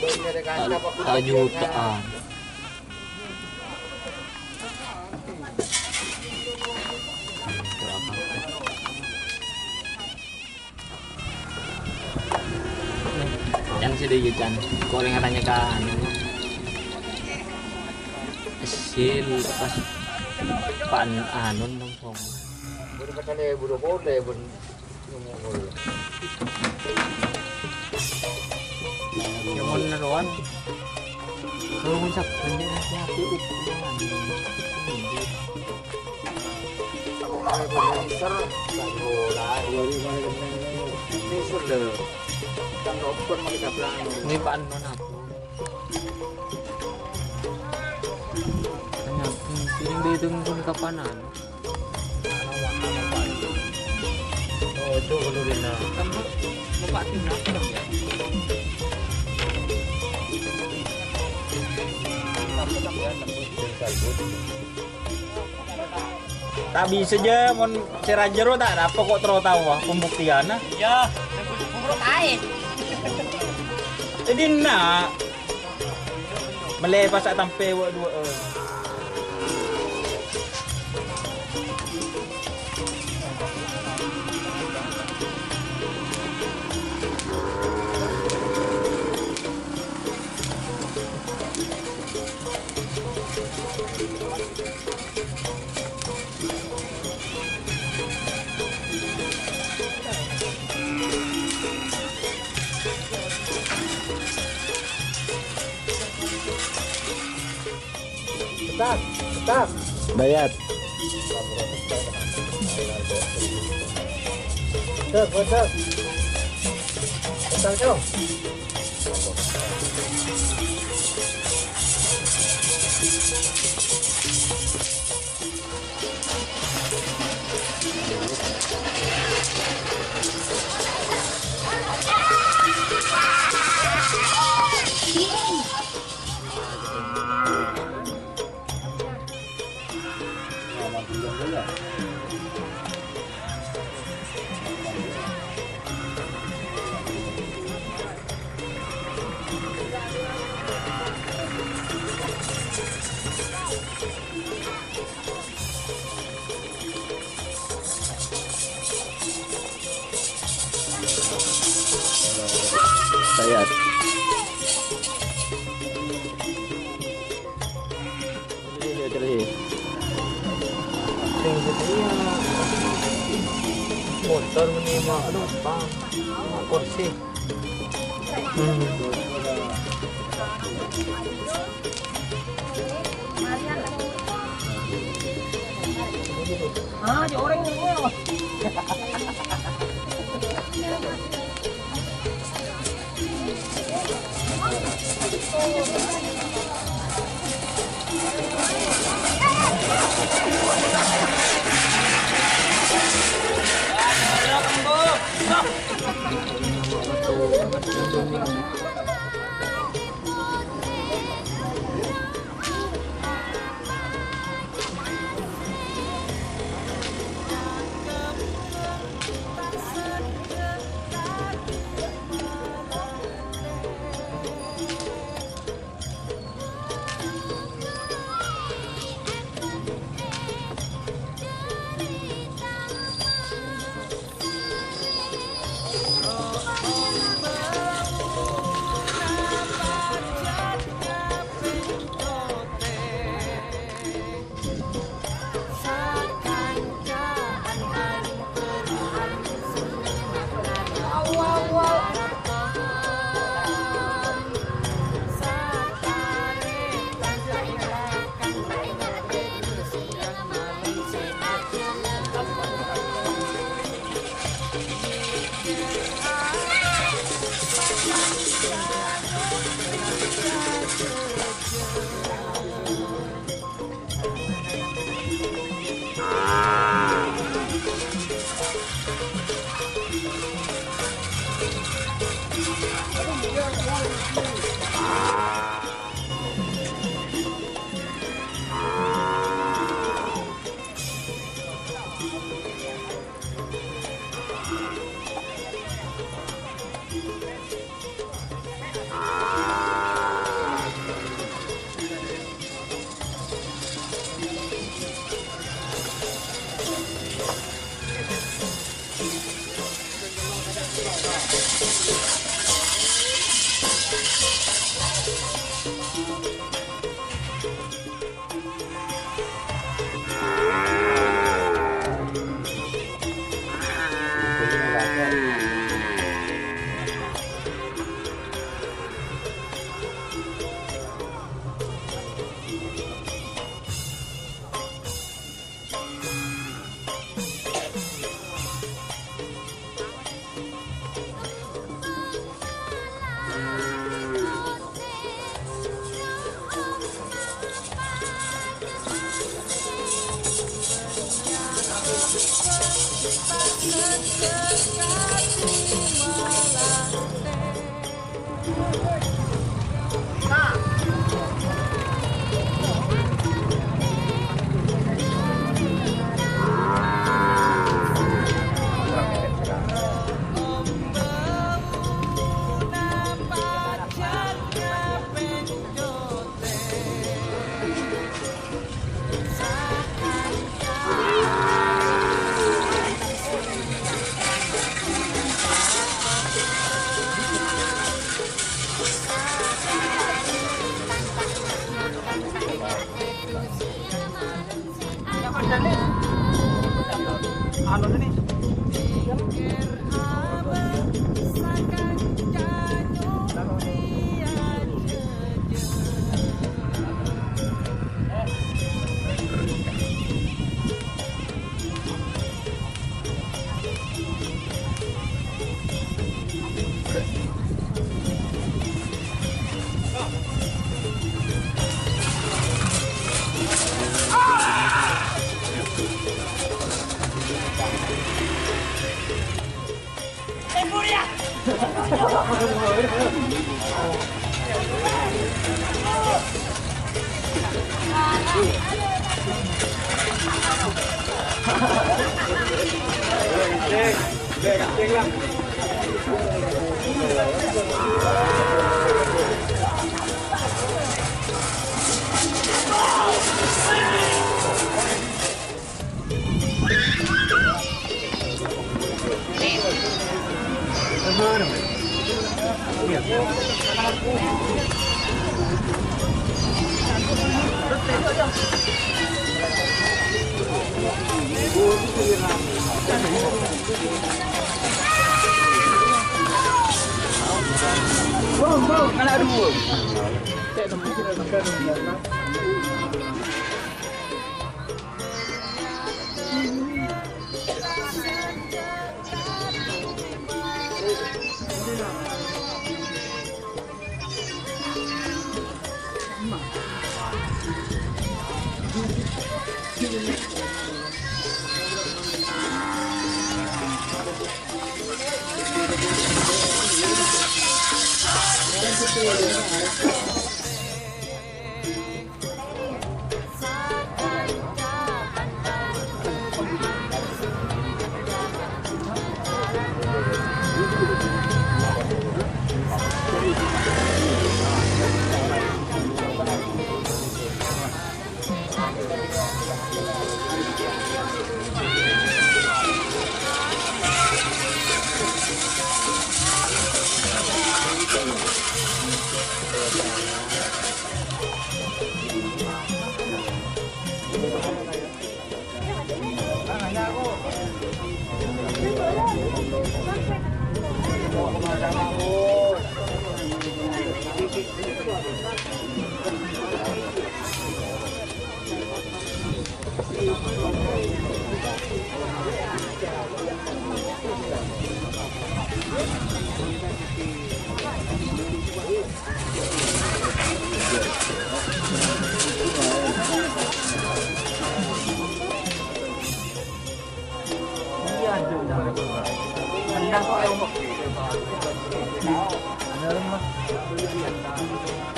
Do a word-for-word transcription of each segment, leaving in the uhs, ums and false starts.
Sajutaan. Can sih deh, Can. Kok orang katanya kan? Sil, pas pan anu, nongkrong. Buru katanya buru boleh, bun. Yang mau neruan. Kalau mau sab-, banyak yang aku. Ini Pak Anton apa? Hanya, hmm, sering dihitung pun kapanan. Oh, itu kudu dina. Kan, Pak, Pak, dina, ya? Apa sampean nembus di Salbut? Ta' bisa jâ, mon sè ra jâro ta' napa kok terro tao, ah, pembuktianna. Iyâ, buru kaè. Jadi, na'. Mellè pas tampè wâ' duwâ'ân. Tetap, tetap. Bayar. Betul, betul. Betul, Cong. Saya. Motor meni ma-, anu, pa-, kursi. Hmm. Ah, jâ' orèng ngènè, wah.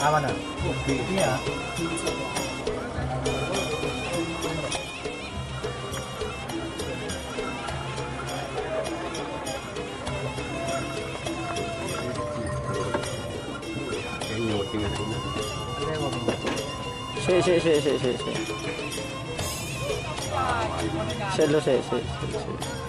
Apa, nah? Iya. Sik, sik, sik, sik, sik, sik. Sik, lo, sik, sik, sik, sik.